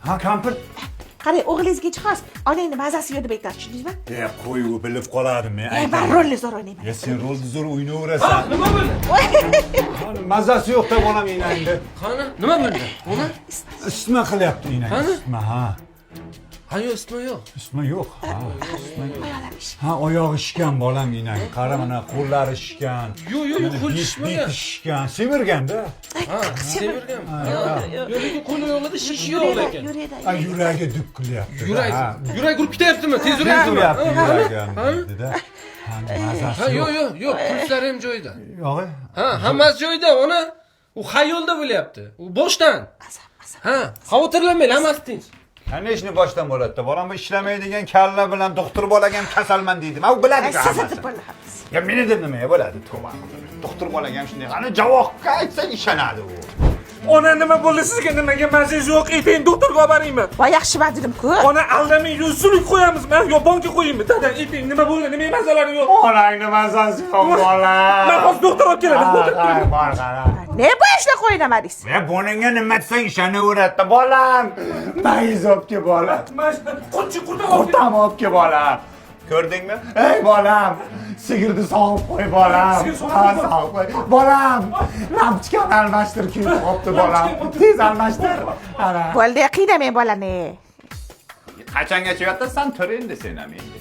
Ha, kampir. Qarang, o'g'lingizga jihoz, onangni mazasi yo'q deb aytadi, tushundingizmi? E, qo'y, u bilib qoladi, men E, man aytaman. Rolni zo'r o'ynayman. Ya sen rolni zo'r o'ynayverasan. Nima bo'ldi? Mazasi yo'q-da bolam enangni. Qani, nima bo'ldi? Ona? Isitma qilyapti enang. Qani? Isitma, ha. Ha, yo'q, isitma yo'q. Isitma yo'q. Ha, isitma yo'q. Oyoqlari ish. Ha, oyog'i shishgan bolam enang. Qara, mana qo'llari shishgan. Yo'q, yo'q, yo'q, qo'l Bet- shishmagan. Beti shishgan. Semirganda. Ha, semirgan. Yo'q, lekin qo'l oyog'ida shish yo'q lekin. Yurakda. Ha, yuragi duk qilyapti. Yurak, Ha. yurak urib ketyaptimi? Tez uryaptimi? Uryapti Ha, yuragi ham ha? deydi-da. Ha, mazasi Ha, yo'q, yo'q. yo'q, yo'q, pulslari ham joyida. Yo'q. Ha, hammasi joyida, ona. U xayolda bo'lyapti. U boshdan. Asab, asab. Ha, xavotirlanmanglar, hammasi tinch. Конечно, boshdan bo'ladi-da. Bolam bu ishlamaydigan kalla bilan doktor bolaga ham kasalman deydi. Ma u biladi Siz hammasini. deb bo'ladi. Ya meni deb nimaga bo'ladi? Tavba qildim. Doktor bolaga ham shunday. Qani javobga aytsak ishonadi u. Ona, nima bo'ldi sizga? Nimaga mazangiz yo'q? Ayting, doktorga olib boringmi? Voy, yaxshiman dedim-ku. Ona, aldamang, yuz qo'yamizmi yo banka qo'yaymi? Dada, ayting, nima bo'ldi? Nimaga mazalari yo'q? Onangni mazasi yo'q bola. Man hozir doktor olib kelaman. Ha, ha, bor qara. Ne bu ishla qo'ynamadingiz? Ya buningga nima desang ishonaveradi bolam. Mayiz olib kel bolam. Qurtchi, qurtam olib Qurtam olib kel bolam. Ko'rdingmi? Ey bolam, sigirni sog'ib qo'y bolam. Sigir sog'ib Ha, qo'y. sog'ib qo'y. Bolam, lampochkani almashtir, kuyib qolibdi bolam. Tez almashtir. Ana. Bo'ldi, qiynamang bolani. Qachongacha yotasan? Tur endi sen ham endi.